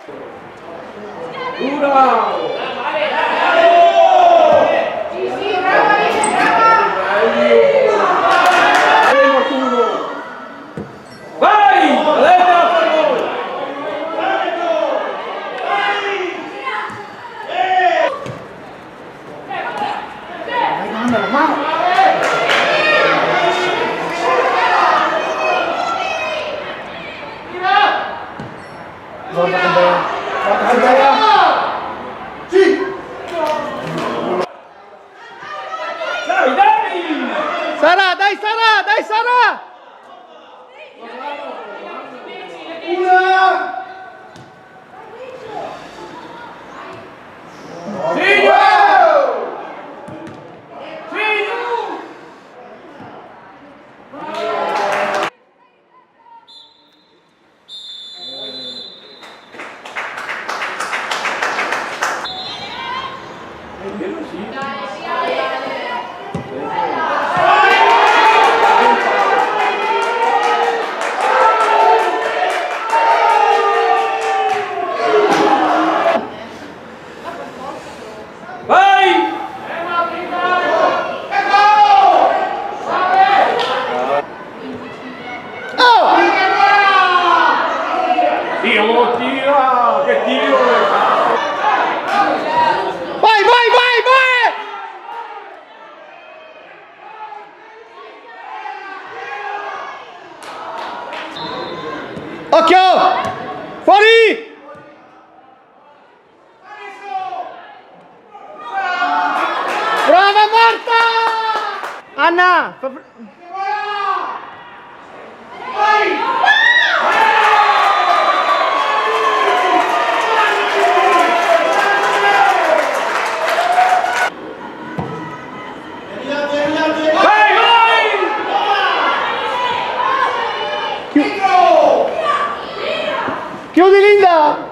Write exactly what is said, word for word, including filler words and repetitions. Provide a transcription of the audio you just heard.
Dura! Vai! Alena, a favore! Guarda che bella. Guarda che bella. Sì! Dai, dai! Sara, dai, Sara, dai, Sara! Una! Figlio! Figlio! Vai! Dio, tira! Che tiro! Vai, vai, vai, vai! Occhio! Fuori! Brava Marta! Anna, fa fr- Chiudi, Linda!